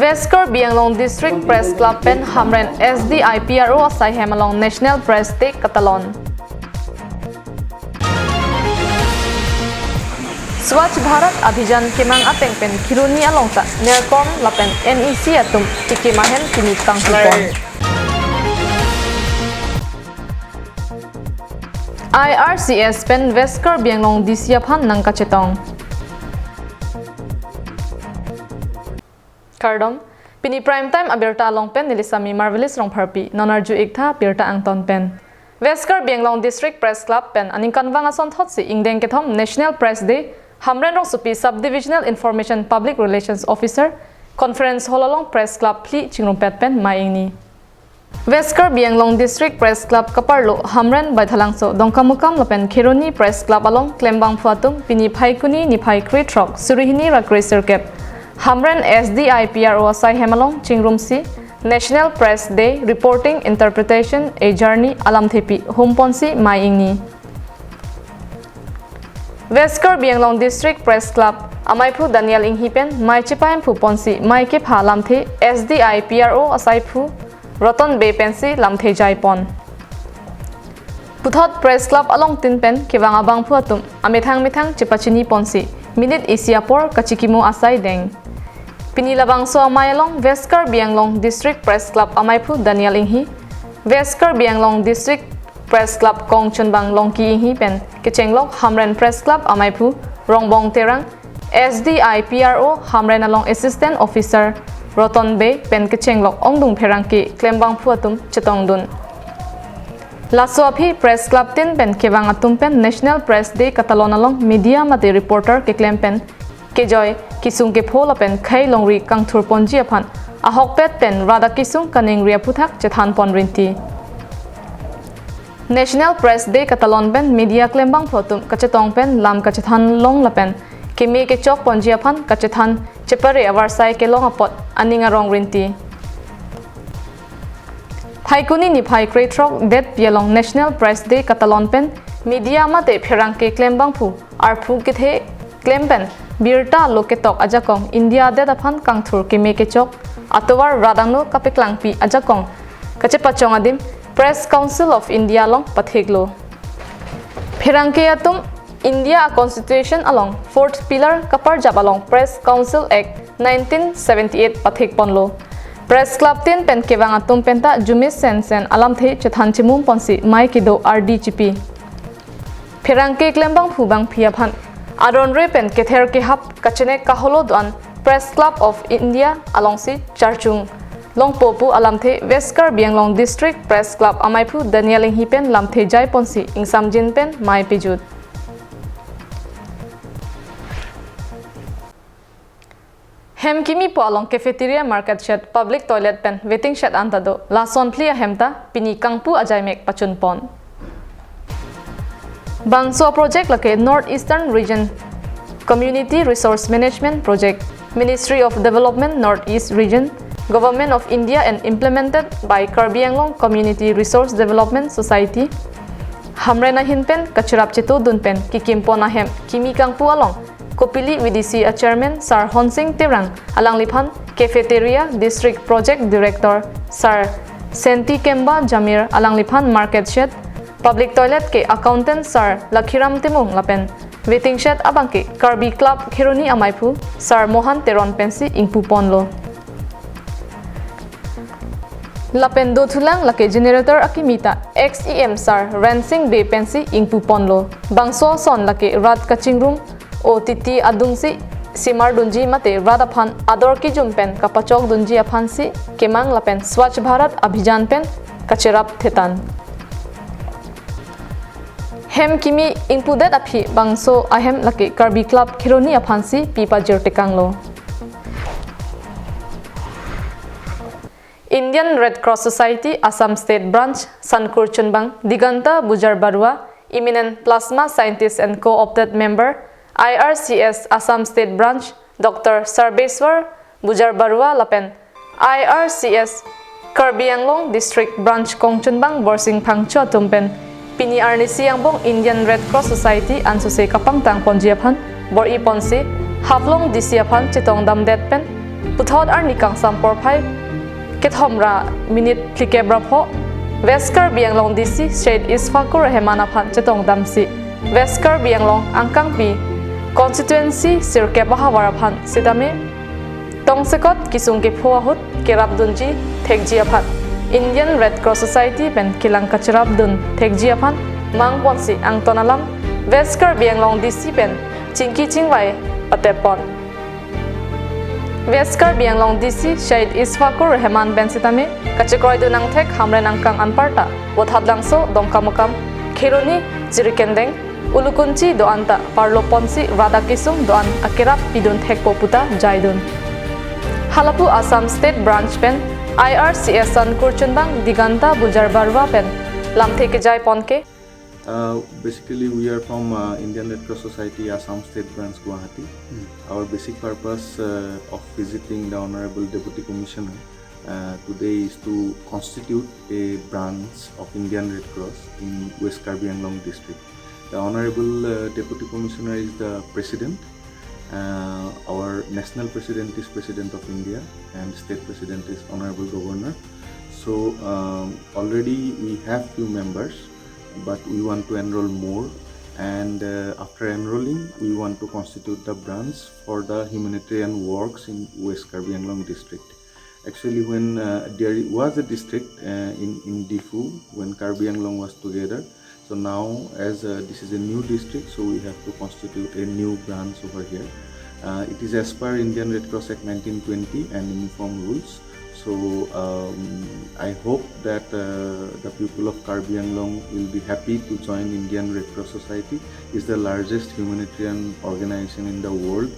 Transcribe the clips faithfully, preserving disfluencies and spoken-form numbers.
West Karbi Anglong District Press Club pen Hamren S D I P R O asai hem along National Press Day katalon. Swachh Bharat Abhijan kemang ateng pen Kheroni along ta NERCOM lapen N E C atum tikim ahem pini kangtupon. I R C S pen West Karbi Anglong D C aphan nangkachetong. Kardom, pini Prime Time abirta along pen neli Sami Marvelous Rongpharpi, non arju-ik tha birta angton pen. West Karbi Anglong District Press Club pen aningkanvang asonthotsi ingdeng kethom National Press Day, Hamren Rongsopi Sub-Divisional Information Public Relations Officer, Conference Hall along Press Club phli chingrumpet pen mei ingni. West Karbi Anglong District Press Club kaparlo Hamren, Baithalangso, Dongkamukam lapen Kheroni Press Club along klembangphu atum pini Phaikuni niphai krethrok, suri hini ra kresirkep, Hamren S D I P R O asai hem along chingrumsi National Press Day, Reporting, Interpretation, A Journey alamthepi humponsi mei ingni. West Karbi Anglong District Press Club amaiphu Daniel Inghi pen mei chepahemphu ponsi mei kepha lamthe S D I P R O asaiphu Roton Bey pensi lamthe jaipon. Puthot Press Club alongtin pen kevang abangphu atum amethang methang chepachini ponsi minute isi apor kachikimo asai deng. Pini labangso amei along West Karbi Anglong District Press Club amaiphu Daniel Inghi, West Karbi Anglong District Press Club kongchunbang Longki Inghi pen kechenglok Hamren Press Club amaiphu Rongbong Terang, S D I P R O Hamren along Assistant Officer Roton Bey pen kechenglok ongdung pherangke klembangphu atum chetongdun. Laso aphi Press Club tin pen kevang atum pen National Press Day katalon along media mate reporter keklem pen kejoi, kesung kepho lapen khei longri kangthurponji aphan ahokpet pen rat akesung kaningri aphuthak chethanpon rinti. National Press Day katalon pen media klembangphu atum kachetong pen lam kachethan long lapen keme kechokponji aphan kachethan chepare avarsai kelong apot aning arong rinti. Phaikuni niphai krethrok detpi along National Press Day katalon pen media mate pherangke klembangphu arphu kethe klem pen birta lo ketok ajakong India det aphan kangthur keme kechok atovar rat angno kapeklangpi ajakong kachepachong adim Press Council of India along patheklo. Pherangke atum India Constitution along Fourth Pillar kaparjap along Press Council Act nineteen seventy-eight pathekponlo. Press Club tin pen kevang atum penta jume sensen alamthe chethan chemumponsi mei kedo ardi chipi. Pherangke klembangphu bangphi aphan aron re pen kether kehap kachenek kaholo do-an Press Club of India alongsi charchung longpo pu alamthe West Karbi Anglong District Press Club amaiphu Daniel Inghi pen lamthe jaiponsi ingsamjin pen mei pejut. Hem kimipo along cafeteria, market shed, public toilet pen waiting shed anta do. Lason phli ahem ta pini kangpu ajaimek pachunpon. Bangso project lake North Eastern Region Community Resource Management Project, Ministry of Development North East Region, Government of India and implemented by Karbi Anglong Community Resource Development Society, Hamren ahin pen kacherap chetodun pen kikimpon ahem kimi kangpu along Kopili V D C a Chairman Sir Honsing Terang alangliphan, Cafeteria District Project Director Sir Senti Kemba Jamir alangliphan, market shed, public toilet ke accountant Sir Lakhiram Timung lapen waiting shed abangke Karbi Club Kheroni amaiphu Sir Mohan Teron pensi ingpuponlo. Lapen dothulang lake generator akimi ta ex E M Sir Rensing Bey pensi ingpuponlo. Bangso ason lake rat kachingrum o titi adungsi simar dunji mate rat aphan ador kijum pen kapachok dunji aphansi kemang lapen Swachh Bharat Abhijan pen kacherap thetan. Hem kimi ingpudet aphi bangso ahem lake Karbi Club Kheroni aphansi pi pajir tekanglo. Indian Red Cross Society Assam State Branch Sankur Chunbang Diganta Bujar Barua, eminent plasma scientist and co-opted member, I R C S Assam State Branch Doctor Sarbeswar Bujar Barua lapen I R C S Karbi Anglong District Branch Kongchunbang Borsing Phangcho atum pen pini arnisi angbong Indian Red Cross Society ansose kapangtangponji aphan bor-iponsi Haflong D C aphan chetongdamdet pen Puthot arni kangsam porphai kethom ra minute phlikep ra pho West Karbi Anglong D C Syed Ishfaqur Rahman aphan chetongdamsi West Karbi Anglong angkangpi constituency sirkep ahavar aphan sitame tongsekot kisung kepho ahut kerapdunji thekji aphan Indian Red Cross Society pen kelang kacherapdun thekji aphan mangponsi angton alam West Karbi Anglong D C pen chingki chingvai pateppon. West Karbi Anglong D C Syed Ishfaqur Rahman pen sitame kachekroidun angthek Hamren angkang anparta Vothatlangso, Dongkamukam, Kheroni, Jirikindeng, Ulukunchi do-an ta parlokponsi rat akesung do-an akerap pidun thekpo puta jaidun. Halapu Assam State Branch pen I R C S an kurchunbang Diganta Bujar Barua pen lamthe kejaiponke. Uh, basically, we are from uh, Indian Red Cross Society, Assam State Branch, Guwahati. Our basic purpose uh, of visiting the Honorable Deputy Commissioner uh, today is to constitute a branch of Indian Red Cross in West Karbi Anglong district. The Honorable uh, Deputy Commissioner is the president. Uh, our national president is President of India and state president is Honorable Governor. So um, already we have few members, but we want to enroll more. And uh, after enrolling, we want to constitute the branch for the humanitarian works in West Karbi Anglong district. Actually, when uh, there was a district uh, in, in Diphu, when Karbi Anglong was together, so now as uh, this is a new district, so we have to constitute a new branch over here. Uh, it is as per Indian Red Cross Act nineteen twenty and uniform rules. So um, I hope that uh, the people of Karbi Anglong will be happy to join Indian Red Cross Society. It's the largest humanitarian organization in the world,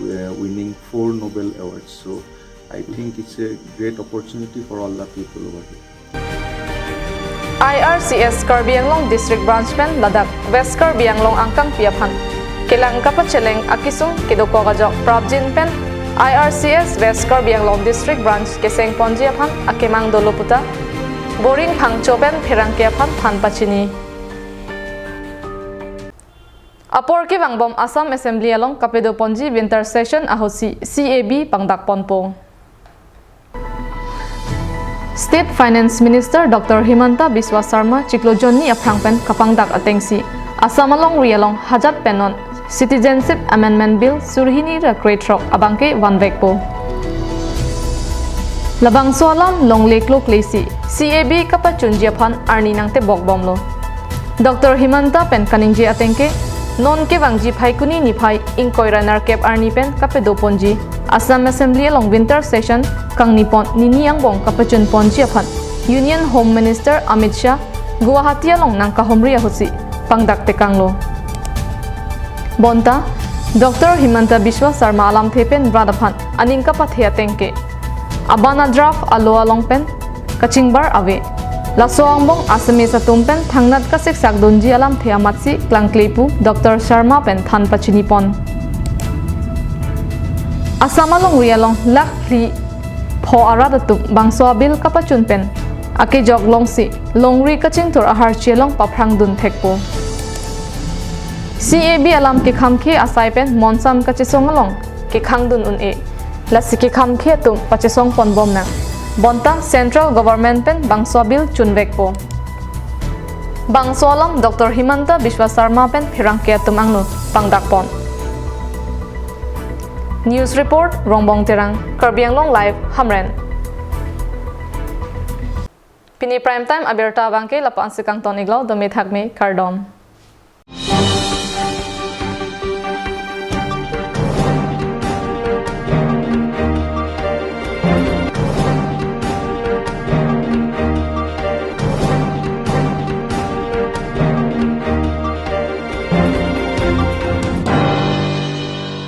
uh, winning four Nobel Awards. So I think it's a great opportunity for all the people over here. I R C S Karbi Anglong District Branch pen ladak West Karbi Anglong angkangpi aphan kelang kapacheleng akesung kedokok ajok prapjin pen I R C S West Karbi Anglong District Branch kesengponji aphan akemang dolo puta Boring Phangcho pen pherangke aphan than pachini. Apor kevangbom Assam Assembly along kapedoponji winter session ahutsi C A B pangdakponpo. State Finance Minister Doctor Himanta Biswa Sarma chiklo jonni aphrang pen kapangdak atengsi Assam alongri along hajat pen non Citizenship Amendment Bill suri hini ra krethrok abangke vanvekpo. Labangso alam longle kloklesi C A B kapachunji aphan arni nangtebokbomlo. Doctor Himanta pen kaningje atengke, non kevangji Phaikuni niphai ingkoi ra nerkep arni pen kapedoponji Assam Assembly along winter session kangnipon nini angbong kapachunponji aphan Union Home Minister Amit Shah Guwahati along nangkahomri ahutsi pangdak tekanglo. Bonta Doctor Himanta Biswa Sarma alamthe pen rat aphan aning kapathe atengke, abana draft alo along pen kachingbar ave. Laso angbong Assamese atum pen thangnat kasiksak dunji alamthe amatsi klangkle pu Doctor Sarma pen than pachinipon. Assam alongri along lakh phli pho arat atum bangso abill kapachun pen akejok longsi longri kachingthur aharchi along paphrang dun thekpo. C A B alam kekhamkhe asai pen monsam kachesong along kekhang dun un-e. Lasi kekhamkhe atum pachesong ponbom nang. Bonta Central Government pen bangso abill chunvekpo. Bangso alam Doctor Himanta Biswa Sarma pen pherangke atum angno pangdakpon. News report, Rongbong Terang, Karbi Anglong Live, Hamren. Pini prime time abirta abangke lapu-ansi kangton-iklo, dome thakme, kardom.